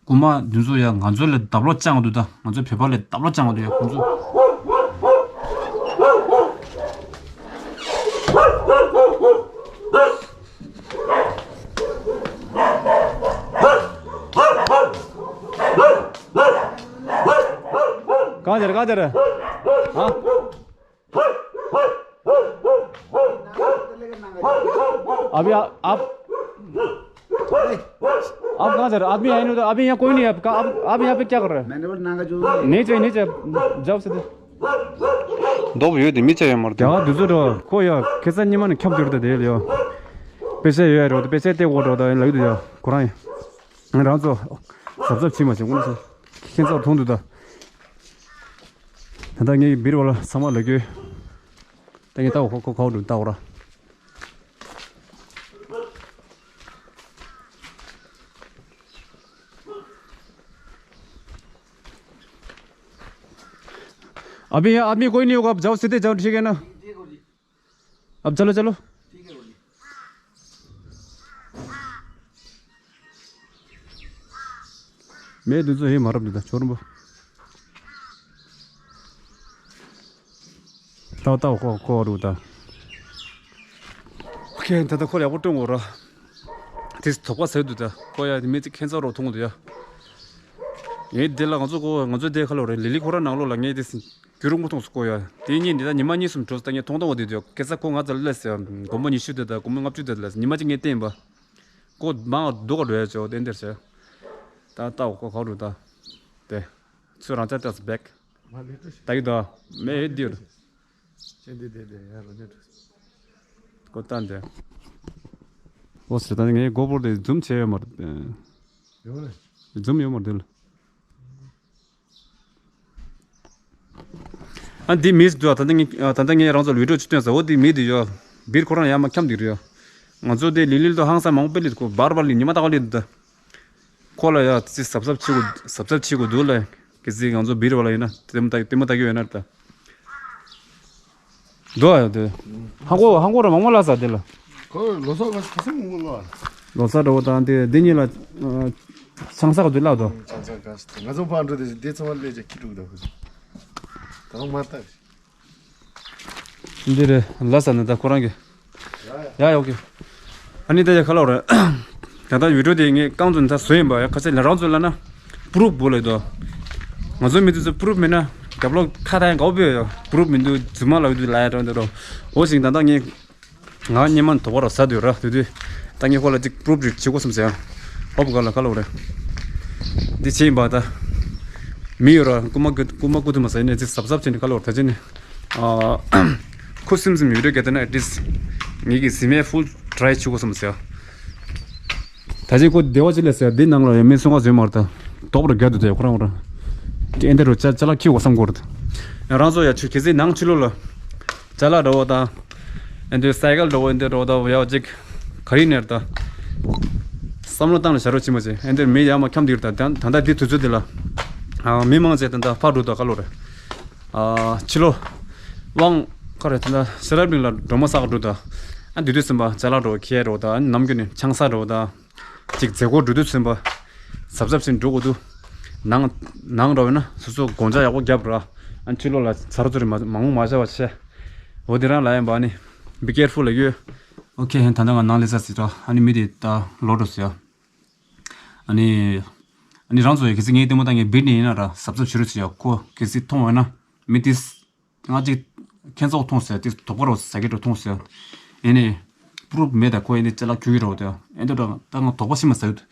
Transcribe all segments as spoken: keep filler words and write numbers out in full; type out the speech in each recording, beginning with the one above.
རྐུན་མ་འདི་ཚོ་ཡ་ང་ཚོ་ལས་ལྡབ་ལོག་སྤྱང་འདུག་ད། ང་ཚོ་བོད་པ་ལས་ལྡབ་ལོག་སྤྱང་འདུག་ཡ་ཁོང་ཚོ། གང་དེར་གང་དེར། ཨ། अभी आप, आप, आप कहाँ जा रहे हो? आदमी आए नहीं तो अभी यहाँ कोई नहीं है आपका। आप, आप यहाँ पे क्या कर रहे हैं? मैंने बोला, नागा जो नहीं चाहिए, नहीं चाहिए, जाओ सीधे। ལྡོག་ཡོད་དེ་མི་ཆ་ཡོད་མ་རེད། རྒྱ་གར་དུས་ཚོད་འགྲོ་ཁོ་ཡ་ཁེ་ས་ཉི་མ་ནས་ཁྱབ་འགྱུར་ཏེ་དེ་ཡོད། དཔེ་ཆ་ཡོད་རོགས་དཔེ་ཆ་བལྟས་འོ་རོགས་ད་ལབ་ཡོད་དུ་ཡ་ཁོ་རང་ཡིན། ང་རང་ཚོ་གཟབ་གཟབ་བྱེད་མ་བྱེད་དངོས་སུ་ཁྱེད་ཚོར་མཐོང་འདུག་ད། ད་ལྟ་ངས་འབིར་བ་ལ་ཚང་མ་ལབ་རྒྱུ། ད་ངས་ལྟ་འོ་ཁོ་ཁོ་ཁོ་འགྲོ་ལྟ་འོ་ར། अभी यहाँ आदमी कोई नहीं होगा, आप जाओ, सीधे जाओ, ठीक है ना? अब चलो, चलो। མེད་དུས་ཚོད་ཧེ་མ་རབ་འདི་ད་ཆོར་འབུ། ཏའོ་ཏའོ་ཁོ་ཁོ་རུ་ད། ཁྱེད་ད་ལྟ་ཁོ་ཡག་པོ་སྟོན་དགོས་ར། དེ་དོགས་པ་ཟེར་དུས་ད་ཁོ་ཡ་མི་ཚེ་ཁྱེད་ཚོ་རོ་མཐོང་དུ་ཡ། ངས་དེ་ལ་ང་ཚོ་ཁོ་ང་ཚོ་དེ་ཁ་ལོ་རེད། ལི་ལི་ཁོ་ར་ནང་ལོགས་ལ་ངས་དེ་སྲིན་རྒྱུ་རུང་པོ་མཐོང་སུ་ཁོ་ཡ། དེ་གཉིས་འདི་ད་ཉི་མ་གཉིས་གསུམ་འགྲོ་སུ་ད་ངས་མཐོང་མཐོང་བ་དེ་དུ་ཡ། ཁེ་ས་ཁོ་ང་ཚོ་ལ་སླེབས་ཟེར་ཡ་དགོན་པ་ཉི་ཤུ་དེ་ད་དགོན་པ་ལྔ་བཅུ་དེ་ད་ཉི་མ་གཅིག་ངས་བསྟན་པ། ཁོ་མང་སྡུག་ག་འགྲོ་ཡ་ཆོག་དེ་འདིར་ཟེར། ད་ལྟ་འོ་ཁོ་ཁ་རུ་ད། དེ། ཚུ་རང་ཅག་ཏེས་བེག་ད་གི་ད། མེ་ཨེ་དིར། ཅན་དེ་དེ་དེ་ཡར་ལ་ཉེ་དུ། ཀོ་ཏན་དེ། ཨོ་སི་ད་ངའི་གོ་པོར་དེ་ཛུམ་བྱས་ཡོད་མ་རེད། ཡོད་རེད། ཛུམ་ཡོད་མ་རེད་དེ་ལ། ཨ་འདི་མིས་འདུག་ད་ལྟ་ངས་ད་ལྟ་ངས་རང་ཚོ་ལ་བི་ཌིའོ་ཅིག་སྟོན་ས། འོ་འདི་མི་འདི་ཡོད། བིར་ཁོ་རང་ཡར་མར་འཁྱམས་འདུག་རེད། ང་ཚོ་དེ་ལི་ལི་དུ་ཧང་སང་མང་པོ་སྤེལ་ལི་ཁོ་བར་བར་ལི་ཉི་མ་ཏག་ལི་འདུག་ཁོ་ལ་ཡ་ཙི་གཟབ་གཟབ་བྱེད་དགོས་གཟབ་གཟབ་བྱེད་དགོས་འདུག་ལ། གལ་སྲིད་ང་ཚོ་བིར་བ་ལ་ཡིན་ན་ལྟད་མོ་ལྟ་ལྟད་མོ་ལྟ་གི་ཡོད་ན་ད། འདུག་ཡ་དེ། ཧང་གོ་ཧང་གོ་ར་མང་མང་ལ་ས་དེ་ལ། ཁོ་ལོ་སོགས་ལ་ཁ་སང་མང་པོ་ལ། ལོ་སར་འགྲོ་བ་དང་དེ་འདི་གཉིས་ལ་ཆང་ས་ག་དུས་ལ་དོ། ཆང་ས་ག་ས་ང་ཚོ་ཕར་འགྲོ་དེ་འདི་ཚང་མ་ལས་ཀྱི་ཁྱི་དྲུག་དང་ཁོ་ཚོ། ད་མ་ལྟ། འདི་རེད་ལ་ས་ནི་ད་ཁོ་རང་གི། ཡ་ཡ་ཨོ་ཀེ། ཨ་ནི་ད་ཡ་ཁ་ལོ་རེད། ད་ལྟ་བི་ཌིའོ་དེ་ངས་རྐང་བཙུགས་ནས་ད་བཟོས་ཡིན་པ་ཡ། ཁ་ཚ་ལ་རང་བཙུགས་ལ་ན་པུ་རུབ་བོ་ལ་དོ། ང་ཚོ་མི་དེ་ཚོ་པུ་རུབ་མེད་ན་རྒྱབ་ལོག་ཁ་ད་ཡ་དགའ་བོ་ཡ། པུ་རུབ་མི་འདུག་རྫུན་མ་ལ་འདུག་ལ་ཡ་དྲང་དེ་རོ། འོ་ཞིག་ད་ལྟ་ངས། ང་སྙེ་མ་དོ་བར་ཟ་དུས་ར་དུས་དུས། ད་ངས་ཁོ་ལ་ཅིག་པུ་རུབ་ཅིག་བྱེད་དགོས་བསམ་ཟེར་ཡ། ཧོབ་ག་ལ་ག་ལ་རེད། འདི་བྱེད་ཡིན་པ་ད། མི་ཡོད་ར་རྐུ་མ་རྐུ་མ་རྐུ་ཐུབ་མ་ཟ་ཡིན་ནས་ཅིག་གཟབ་གཟབ་བྱས་ནས་ག་ལ་རེད་ད་བྱས་ནས། ཁུ་སིམ་སིམ་ཡོད་རེད་གལ་ཏེ་ན་ཨེ་ཏིས། ངེད་ཀྱི་ཟི་མའི་ཕུལ་ཊ་རའི་བྱེད་དགོས་བསམ་ཟེར་ཡ། ད་ཅིག་ཁོ་བདེ་བ་ཅིག་ལས་ཟེར་འདི་ནང་ལ་ཡང་མི་སུ་ང་བཟོས་མ་རེད་ད། དོག་པར་རྒྱ་དུ་དེ་ཁོ་རང་ཁོ་རང་། ཨེ་འདི་རུ་ཅ་ཅ་ལག་ཁྱི་འོ་བསམ་གོ་རེད། ཡང་རང་ཚོ་ཡ་ཆུ་ཁྱི་ཚེ་ནང་ཆུ་ལོ་ལ། ཅ་ལག་འདྲ་བོ་དང་། ཨེ་འདི་སའི་ཀལ་འདྲ་བོ་ཨེ་འདི་འདྲ་བོ་ད་ཡ་ཅིག་ག་རི་ནེར་ད། བསམ་བློ་བཏང་ལ་བྱ་རོགས་ཅི་མ་བྱེད་ཨེ་འདིར་མི་ཡ་མ་འཁྱམ་འདིར་ད་ད་ད་ལྟ་འདི་དུས་ཚོད་འདི་ལ། མི་མང་ཚེ་ད་ད་ཕར་འགྲོ་ད་ག་ལོ་རེད། ཕྱི་ལོ། དབང་། ཁ་རེད་ད་ལྟ་ཤེས་རབ་གླིང་ལ་སྒྲོལ་མ་བསགས་འགྲོ་ད། ཨ་འདི་དུས་ཙམ་པ་ཅ་ལག་འགྲོ་ཁྱེར་འགྲོ་ད་ཨ་ནམ་རྒྱུན་ནས་ཆང་ས་འགྲོ་ད། ཅིག་མཛད་སྒོ་འགྲོ་དུས་ཙམ་པ། གཟབ་གཟབ་བྱས་འགྲོ་དགོས་འདུག་ནང་། ནང་འགྲོ་བས་ན་སོ་སོ་སྒོ་ལྕགས་ཡག་པོ་བརྒྱབ་ར། ཨ་ཕྱི་ལོགས་ལ་ཚ་རུ་ཚུ་རུ་མ་མང་པོ་མ་བྱ་བ་བྱས། འོ་དེ་རང་ལ་ཡིན་པ་ཨ་ནི། Be careful ལ་ཡོད། ཨོ་ཁེ་ཧན་ད་ལྟ་ང་ནང་ལས་ས་ཟིག་ར་ཨ་ནི་མི་དེ་ད་ལོག་འགྲོ་ཟེར་ཡ། ཨ་ནི། ཨ་ནི་རང་ཚོ་ཡ་གལ་སྲིད་ངའི་ལྟད་མོ་ལྟ་མཁན་བིར་ནས་ཡིན་ན་ར་གཟབ་གཟབ་བྱེད་རོགས་བྱེད་ཡ་ཁོ་གལ་སྲིད་མཐོང་བས་ན་མི་དེ། ང་གཅིག་ཁྱེད་ཚོ་མཐོང་ཟེར་དེ་དོགས་པ་རོ་ཟ་གི་འགྲོ་མཐོང་ཟེར། ཨེ་ནས་པུ་རུབ་མེད་ད་ཁོ་ཨེ་ནས་ཅ་ལག་ཁྱུག་གི་རོ་དེ་ཨེ་འདྲ་ད་ང་དོགས་པ་ཤི་མ་ཟ་གི་འདུག་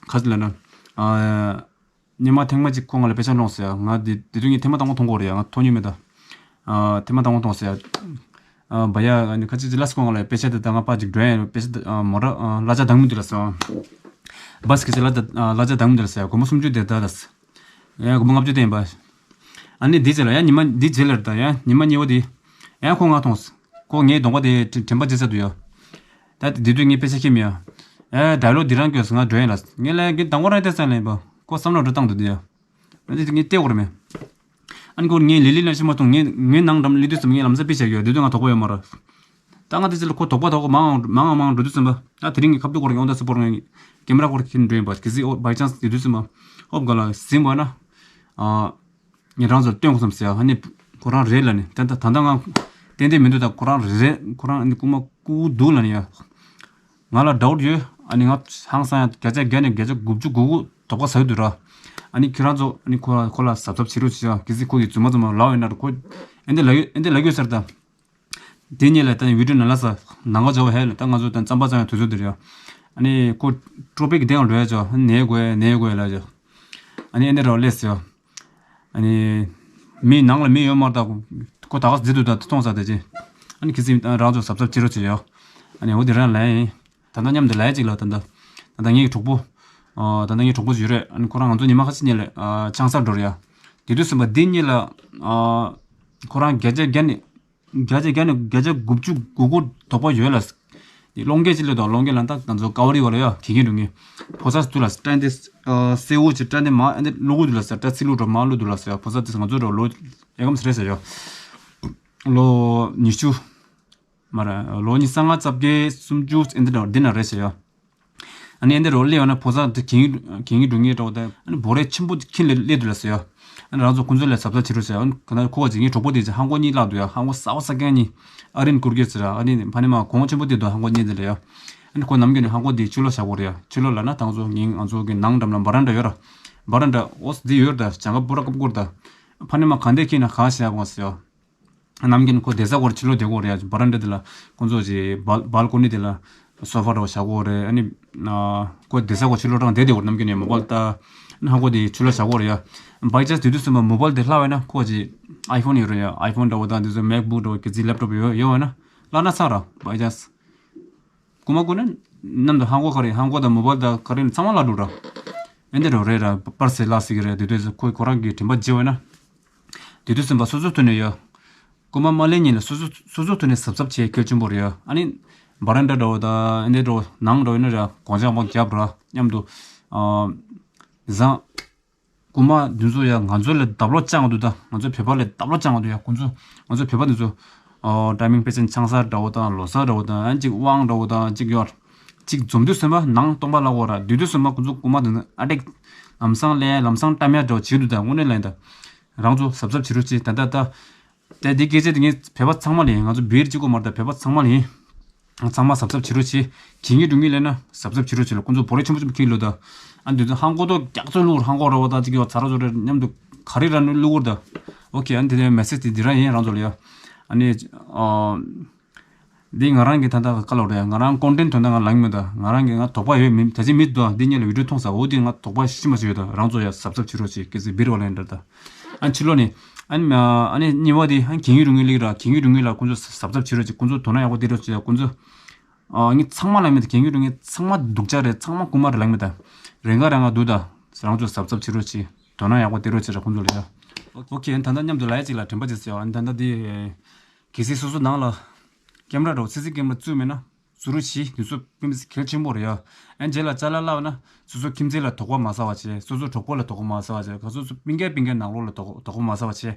ག་ཟེར་ལབ་ན། ཨ། ཉི་མ་ཐེངས་མ་གཅིག་ཁོ་ང་ལ་དཔེ་ཆ་སློང་ཟེར་ང་དེ་དེ་དུས་ངས་ཐེངས་མ་དང་པོ་མཐོང་གོ་རེད་ཡ། ང་མཐོང་མྱོང་མེད་ད། ཨ་ཐེངས་མ་དང་པོ་མཐོང་ཟེར། ཨ་བ་ཡ་ཨ་ནི་ཁ་ཅིག་ཅིག་ལ་སི་ཁོ་ང་ལ་དཔེ་ཆ་དེ་ད་ང་པ་ཅིག་འགྲོ་ཡ་དཔེ་ཆ་དེ་མོ་ཊ་གླ་ཆ་དང་མི་འདུག་ལ་སོ། བ་སི་ཁ་ཅིག་གླ་ཆ་གླ་ཆ་དང་མི་འདུག་ལ་སོ་ཡ་སྒོར་མོ་སུམ་ཅུ་དེ་ད་ད་སི། ཡང་སྒོར་མོ་ལྔ་བཅུ་བསྟན་པ། ཨ་ནི་འདི་རྗེས་ལ་ཡང་ཉི་མ་འདི་རྗེས་ལ་ད་ཡང་ཉི་མ་གཉིས་པ་དེ། ཡང་ཁོ་ང་མཐོང་། ཁོ་ངའི་གདོང་པ་དེ་དྲན་དྲན་པ་བརྗེད་ཚར་འདུག་ཡ། ད་དེ་དུས་ངས་དཔེ་ཆ་ཁྱེར་མི་ཡ། ཨེ་ཌའི་ལོག་འདི་རང་སྐྱོན་སོང་ང་འགྲོ་ཡིན་ལ། ངས་ལ་གི་གདོང་པ་རང་བལྟས་ཙང་ལེན་པ། ཁོ་བསམ་བློ་འགྲོ་བཏང་འདུག་དེ་ཡ། ཨ་ནི་དེ་ངས་བལྟས་འོར་མེད། ཨ་ནི་ཁོ་ངའི་ལི་ལི་ལ་ཤི་མ་གཏོང་ངའི་ངའི་ནང་འགྲམ་ལི་དུས་སུ་ངའི་ལམ་སང་དཔེ་ཆ་ཡོད་དེ་དུས་ང་དོགས་པ་ཡོད་མ་རེད། ད་ང་དེ་ཚོ་ལ་ཁོ་དོགས་པ་དོགས་པ་མང་མང་མང་མང་འགྲོ་དུས་ཙམ་པ། ད་དེ་རིང་གི་ཁ་བརྡ་སྐོར་ཡོང་ད་སུ་པོར་ངས་ ཀེམ་ར་སྐོར་ཁྱེར་འགྲོ་ཡིན་པ། གལ་སྲིད་ཨོ་བའི་ཅན་སི་དེ་དུས་ཙམ་པ་ཨོབ་ག་ལ་ཟིན་པ་ན། ཨ་ངས་རང་ཚོར་སྟོན་དགོས་བསམ་ཟེར་ཡ། ཨ་ནི་ཁོ་རང་རེད་ལ་ནི། ད་ད་ད་ལྟ་ང་ཏན་ཏན་མི་འདུག་ད་ཁོ་རང་རེད། ཁོ་རང་ཨ་ནི་རྐུན་མ་རྐུ་འདུག་ལ་ནི་ཡ། ང་ལ་ཌའུ་ཊི་ཡོད། ཨ་ནི་ང་ཧང་སང་ཡ་བརྒྱ་ཆ་བརྒྱ་ནས་བརྒྱ་ཆ་དགུ་བཅུ་གོ་དགུ་དོགས་པ་ཟ་གི་འདུག་ར། ཨ་ནི་ཁྱེད་རང་ཚོ་ཨ་ནི་ཁོ་ཁོ་ལ་གཟབ་གཟབ་བྱེད་རོགས་བྱེད་ཡ། གལ་སྲིད་ཁོ་གི་རྫུན་མ་རྫུན་མ་ལབ་ཡོད་ན་ར། ཁོ་ཨེ་འདི་ལབ་ཡོད་ཨེ་འདི་ལབ་ཡོད་ཟེར་ད། དེ་ཉིད་ལ་ད་བི་ཌིའོ་ནང་ལ་ས་ནང་ག་འཇོག་ཧེ་ལ། ད་ང་ཚོ་ད་རྩམ་པ་རྩམ་ཡ་དུས་ཚོད་འདིར་ཡ། ཨ་ནི་ཁོ་ཀྲོ་པིག་དེ་ཡང་འགྲོ་ཡ་ཅོ། ཨ་ནི་ནས་དགོས་ནས་དགོས་ལ་ཅོ། ཨ་ནི་ཨེ་འདི་རོ་ལེས་ཡོ། ཨ་ནི་མི་ནང་ལ་མི་ཡོད་མ་རེད། ད་ཁོ་ད་ག་ཟི་དུ་ད་མཐོང་ས་ད་ཅི། ཨ་ནི་ཁི་སི་རང་ཚོ་གཟབ་གཟབ་བྱེད་རོགས་བྱེད་ཡོ། ཨ་ནི་འོ་དེ་རང་ལ་ཡིན། ད་ལྟ་མཉམ་དུ་ལ་ཡ་ཅིག་ལ་ད་ལྟ་ད་ལྟ་ངའི་གྲོགས་པོ། ཨ་ད་ལྟ་ངའི་གྲོགས་པོ་ཞིག་ཡོད་རེད། ཨ་ནི་ཁོ་རང་ང་ཚོ་ཉི་མ་ཁ་ཅིག་ཉལ་ལ་ཨ་ཆང་སར་འགྲོ་རེད་ཡ། དེ་དུས་ཙམ་པ་འདི་གཉིས་ལ་ཨ་ཁོ་རང་བརྒྱ་ཆ་བརྒྱ་ནས། བརྒྱ་ཆ་བརྒྱ་ནས་བརྒྱ་ཆ་དགུ་བཅུ་གོ་དགུ་དོགས་པ་ཡོད་ལ། སློང་སྐད་ཅིག་ལས་དང་སློང་སྐད་ལ་ད་ང་ཚོ་ཀ་བ་རི་བ་ལ་ཡ་གི་གི་འགྲོ་ངེས། ཕོ་གསར་དུ་ལ་སྐྲ་འདི་ཨ་སེ་འུ་ཅིག་སྐྲ་འདི་མ་ཨ་འདི་བླུག་གི་འདུག་ལ་ཟེར། སྐྲ་ཚིག་ལུག་འགྲོ་མ་བླུག་འདུག་ལ་ཟེར། ཕོ་གསར་དུ་ང་ཚོ་འགྲོ་ལོ་ཨེ་གམ་སི་རེད་ཟེར་ཡ། ལོ་ཉི་ཤུ་མ་རེད། ལོ་ཉི་ཤུ་རྩ་ལྔ་རྩ་བརྒྱད་སུམ་ཅུ་ཨེ་འདི་འདྲ་འདི་ན་རེད་ཟེར་ཡ། ཨ་ནི་ཨེ་འདི་རོ་སླེབས་ཡོང་ན་ཕོ་གསར་དེ་གྱེན་གྱེན་འགྲོ་ངེས་འདྲ་བོ་དང་། ཨ་ནི་འབོ་རས་ཆེན་པོ་དེ་ཁྱིམ་ལ་སླེབས་འདུག་ལ་ཟེར་ཡ། ཨ་ནི་རང་ཚོ་ཁོ་ཚོ་ལ་གཟབ་གཟབ་བྱེད་རོགས་ཟེར་ཡ། ཨ་ནི་ཁོ་ན་ཁོ་བ་ཅིག་ངའི་གྲོགས་པོ་དེ་ཅིག་ཧང་གོ་གཉིས་བརླག་འདུག་ཡ། ཧང་གོ་གསར་པ་གསར་རྐྱང་གཉིས་ཨ་རིན་ཀུར་གེ་ཟེར་ཡ། ཨ་ནི་ཕ་ནི་མ་གོང་ཆེན་པོ་དེ་དང་ཧང་གོ་གཉིས་དེ་ལ་ཡ། ཨ་ནི་ཁོ་ནམ་རྒྱུན་ནས་ཧང་གོ་དེ་ཕྱི་ལོགས་བཞག་གོ་རེད་ཡ། ཕྱི་ལོགས་ལ་ན་ད་ང་ཚོ་ངའི་ང་ཚོ་གི་ནང་འགྲམ་ལ་བ་རན་ཌ་ཡོད་ར། བ་རན་ཌ་ཨོ་སི་འདི་ཡོད་ར། ད་ཇང་ག་པུ་ར་ཀབ་ཀུར་ད། ཕ་ནི་མ་གང་དེ་ཁྱེད་ན་གང་བྱས་ཡ་གོང་ཟེར་ཡ། ནམ་རྒྱུན་ཁོ་བསྡད་ས་སྐོར་ཕྱི་ལོགས་བསྡད་ཀྱི་ཡོད་རེད་ཡ། བ་རན་ཌ་དེ་ལ་ཁོང་ཚོ་ཅིག་བལ་བལ་ཀོ་ནི་དེ་ལ་སོ་ཕ་འདྲ་བོ་བཞག་གི་ཡོད་རེད། ཨ་ནི་ཨ་ཁོ་བསྡད་ས་སྐོར་ཕྱི་ལོགས་རང་བསྡད་བསྡད་ཡོད་རེད། ནམ་རྒྱུན་ནས་མོ་བལ་ལྟ་ཨ་ནི་ཧང་གོ་དེ་ཕྱི་ལོགས་བཞག་གི་ཡོད་རེད་ཡ། བའི་ཅན་སི་དེ་དུས་ཙམ་པ་མོ་བལ་དེ་ལྷག་པ་ཡིན་ན་ཁོ་ཅིག་ཨའི་ཕོན་ཡོད་རེད་ཡ། ཨའི་ཕོན་འདྲ་བོ་དང་དེ་ཚོ་མེག་བུག་འདྲ་བོ་གི་ཅིག་ལེབ་ཊོབ་ཡོད་ཡོད་པ་ན་ལྷག་ན་ཚར་ར། བའི་ཅན་སི་རྐུན་མ་རྐུ་ན་མཉམ་དུ་ཧང་གོ་ག་རེ། ཧང་གོ་དང་མོ་བལ་དང་ག་རེ་ཚང་མ་ལ་འགྲོ་ར། ཨེ་འདྲ་འདྲ་བོ་རེད་ར། པར་སེ་ལ་སི་གི་རེད། དེ་དུས་ཁོ་ཁོ་རང་གི་དྲན་པ་བརྗེད་པ་ན། དེ་དུས་ཙམ་པ་སོ་སོ་ཐོག་ནས་ཡ། རྐུན་མ་མ་ལེན་ཉིན་ལ་སོ་སོ་སོ་སོ་ཐོག་ནས་གཟབ་གཟབ་བྱེད་གལ་ཆེན་པོ་རེད་ཡ། ཨ་ནི་བ་རན་ཌ་འདྲ་བོ་དང་ཨ་ནི་འདྲ་བོ་ནང་འདྲ་བོ་ཡིན་ན་ར་གོང་ཆག་མང་རྒྱབ་ར་མཉམ་དུ། ཨ་བཟང་། རྐུན་མ་འདི་ཚོ་ཡ་ང་ཚོ་ལ་བརྡབ་ལོག་བཅང་འདུག་ད་ང་ཚོ་བོད་པ་ལ་བརྡབ་ལོག་བཅང་འདུག་ཡ། ཁོང་ཚོ་ང་ཚོ་བོད་པ་འདི་ཚོ། ཨ་ཊའི་མིང་དཔེ་ཅན་ཆང་ས་འདྲ་བོ་དང་ལོ་གསར་འདྲ་བོ་དང་ཨ་ཅིག་དབང་འདྲ་བོ་དང་ཅིག་ཡོད། ཅིག་འཛོམས་དུས་ཙམ་པ་ནང་སྟོང་པ་བརླག་འོ་ར། དེ་དུས་ཙམ་པ་ཁོང་ཚོ་རྐུན་མ་འདི་ཚོ་ཨ་ཊེག་ལམ་སང་ལས་ལམ་སང་བཀྲམ་ཡ་འདྲ་བོ་བྱེད་འདུག་ད་དངོས་གནས་ལན་ད། རང་ཚོ་གཟབ་གཟབ་བྱེད་རོགས་བྱེད། ད་ད་ད། ད་འདི་སྐད་ཆ་དེ་ངས་བོད་པ་ཚང་མ་ལ་ཡིན། ང་ཚོ་བོད་གཅིག་པོ་མ་རེད། ད་བོད་པ་ཚང་མ་ལ་ཡིན། ཚང་མ་གཟབ་གཟབ་བྱེད་རོགས་བྱེད། གྱེན་གྱི་འགྲོ་གི་ལས་ན་གཟབ་གཟབ་བྱེད་རོགས་བྱེད་ལ། ཁོང་ཚོ་བོ་རས་ཆེན་པོ་ཆེན་པོ་ཁྱེར་ལོ་ད། ཨ་འདི་ཚོ་ཧང་གོ་ཏོ་རྒྱག་ཚོད་བླུགས་ཧང་གོ་ར་བ་ད་ཅིག་ཡོད་ཚ་ར་ཚོ་རེ་མཉམ་དུ་ག་རེ་ར་ནི་བླུགས་ད། ཨོ་ཁེ། ཨ་འདི་ནས་མེ་སེ་ཇི་དེ་འདི་རང་ཡིན་རང་ཚོ་ལ་ཡ། ཨ་ནི་ཨ། འདི་ང་རང་གི་ད་ལྟ་བཀའ་སློབ་རེད། ང་རང་ཀོན་ཊེན་ཊི་དོན་དག་ང་ལངས་མི་འདུག་ང་རང་གི་ང་དོགས་པ་ཡོད་མི་ད་ཅི་མི་འདུག་འདི་གཉིས་ལ་བི་ཌིའོ་མཐོང་ས་འོ་དེ་ང་དོགས་པ་ཤི་མ་ཤི་ཡོད་ད། རང་ཚོ་ཡ་གཟབ་གཟབ་བྱེད་རོགས་བྱེད། སྐད་ཆ་སྦིར་བ་ལེན་འདྲ་ད། ཨ་ཕྱི་ལོགས་ནས་ཨ་ནི་ཨ་ནི་གཉིས་པ་དེ་ཨ་གྱེན་གྱི་འགྲོ་གི་ལིག་ར། གྱེན་གྱི་འགྲོ་གི་ལ་ཁོང་ཚོ་གཟབ་གཟབ་བྱེད་རོགས་བྱེད། ཁོང་ཚོ་དོ་སྣང་ཡག་པོ་སྟེར་རོགས་བྱེད། ཁོང་ཚོ་ཨ་ངས་ཚང་མ་ལངས་མི་ད། གྱེན་གྱི་འགྲོ་གི་ཚང་མ་སྡུག་ཅག་རེད། ཚང་མ་རྐུན་མ་རེད་ལངས་མི་ད། རེ་འགའ་རེ་འགའ་འདུག་ད། རང་ཚོ་གཟབ་གཟབ་བྱེད་རོགས་བྱེད། དོ་སྣང་ཡག་པོ་སྟེར་རོགས་བྱེད་ར་ཁོང་ཚོ་ལ་ཡ། ཨོ་ཁེ། ཨ་ནི་ད་ལྟ་མཉམ་དུ་ལ་ཡ་གཅིག་ལ་དྲན་པ་བྱེད་ཟེར་བ། ཨ་ནི་ད་ལྟ་དེ། གལ་སྲིད་སོ་སོ་ནང་ལ་ཀེམ་ར་འདྲ་བོ་སི་སི་ཀེམ་ར་བཙུགས་མེད་ན་བཙུགས་རོགས་གྱིས། དེ་ཚོ་དཔེ་མི་སྲིད་གལ་ཆེན་པོ་རེད་ཡ། ཨ་ནི་རྗེས་ལ་ཅ་ལག་བརླག་ན་སོ་སོ་ཁྱིམ་མཚེས་ལ་དོགས་པ་མ་ཟ་བ་བྱས། སོ་སོ་གྲོགས་པོ་ལ་དོགས་པ་མ་ཟ་བ་བྱས། ག་ཚོད་སོ་སྤུན་ཀྱག་སྤུན་ཀྱག་ནང་ལོགས་ལ་དོགས་དོགས་པ་མ་ཟ་བ་བྱས།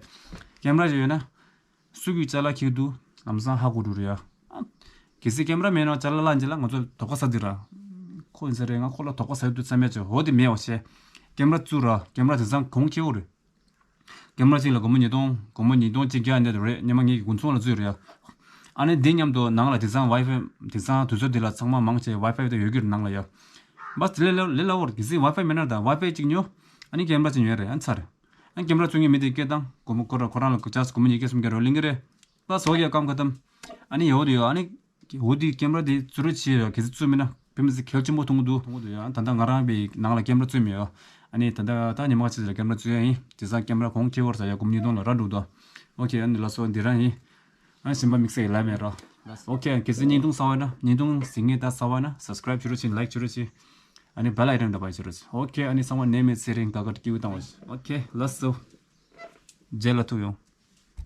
ཀེམ་ར་ཞིག་ཡོད་ན་སུ་གིས་ཅ་ལག་འཁྱེར་འདུག་ལམ་སང་ཧ་གོ་འགྲོ་རེད་ཡ། ཨ། གལ་སྲིད་ཀེམ་ར་མེད་ན་ཅ་ལག་བརླག་རྗེས་ལ་ང་ཚོ་དོགས་པ་ཟ་འདི་ར། ཁོ་ཡིན་ས་རེད། ང་ཁོ་ལ་དོགས་པ་ཟ་ཡོད་དུས་བསམ་ཡ་བྱས། འོ་དེ་མེད་བ་བྱས། ཀེམ་ར་བཙུགས་ར། ཀེམ་ར་དེང་སང་གོང་ཁེ་པོ་རེད། ཀེམ་ར་གཅིག་ལ་སྒོར་མོ་ཉིས་སྟོང་། སྒོར་མོ་ཉིས་སྟོང་གཅིག་བརྒྱ་འདི་རེད། སྔོན་མ་ངེད་ཀྱི་དགུན་ཚོང་ལ་བཙུགས་རེད་ཡ། ཨ་ནི་འདི་མཉམ་དུ་ནང་ལ་དེང་སང་ཝའི་ཕའི། དེང་སང་དུས་ཚོད་འདི་ལ་ཚང་མ་མང་ཆེ་ཝའི་ཕའི་དེ་ཡོད་ཀྱི་རེད་ནང་ལ་ཡ། བས་ལས་ལས་ལས་སླ་བོར་གི་སྲིད་ཝའི་ཕའི་མེད་ན་ད་ཝའི་ཕའི་གཅིག་ཉོ། ཨ་ནི་ཀེམ་ར་གཅིག་ཉོ་རེད། ཨ་ནི་ཚར་རེད། ཨ་ནི་ཀེམ་ར་བཙུགས་མཁན་མི་དེ་སྐད་བཏང་། སྒོར་མོ་ཁོ་ར་ཁོ་རང་ལ་ཅག་སྒོར་མོ་ཉིས་བརྒྱ་སུམ་བརྒྱ་རོ་ལེན་གི་རེད། ལགས་སོ་ཡ། སྐབས་ཁ་ཏམ། ཨ་ནི་ཡོད་དེ་ཡོད། ཨ་ནི། འོ་དེ་ཀེམ་ར་དེ་བཙུགས་རོགས་བྱེད་ཡ། གལ་སྲིད་བཙུགས་མེད་ན་དཔེ་མི་སྲིད་གལ་ཆེན་པོ་མཐོང་གི་འདུག་མཐོང་གི་འདུག་ཡ། ད་ལྟ་ང་རང་པའི་ནང་ལ་ཀེམ་ར་བཙུགས་མེད་ཡ། ཨ་ནི་ད་ལྟ་ད་ཉི་མ་གཅིག་ལ་ཀེམ་ར་བཙུགས་ཡ་ཡིན། དེང་སང་ཀེམ་ར་གོང་ཁེ་པོ་རེད་ཟེར་ཡ། སྒོར་མོ་ཉིས་སྟོང་ལ་རག་འགྲོ་འདུག་ཨོ་ཁེ། ཨ་ནི་ལགས་སོ་འདི་རང་ཡིན། ཨ་ནི་གཞན་པ་དམིགས་བསལ་གྱི་ལབ་མེད་ར། ཨོ་ཁེ། གལ་སྲིད་བརྙན་ཐུང་གསར་པ་ན། བརྙན་ཐུང་གཟིགས་མཁན་ད་གསར་པ་ན་སབ་སི་ཀ་རེབ་བྱེད་རོགས་བྱེད། ལའིཀ་བྱེད་རོགས་བྱེད། ཨ་ནི་བྷེལ་ཨའི་ཀོན་འདྲ་པོ་བྱེད་རོགས་བྱེད། ཨོ་ཁེ། ཨ་ནི་གསང་བ་ནད་མེད་ཚེ་རིང་དགའ་དགའ་སྐྱིད་པོ་བཏང་བ་བྱེད། ཨོ་ཁེ། ལགས་སོ། རྗེས་ལ་ཐུག་ཡོང་།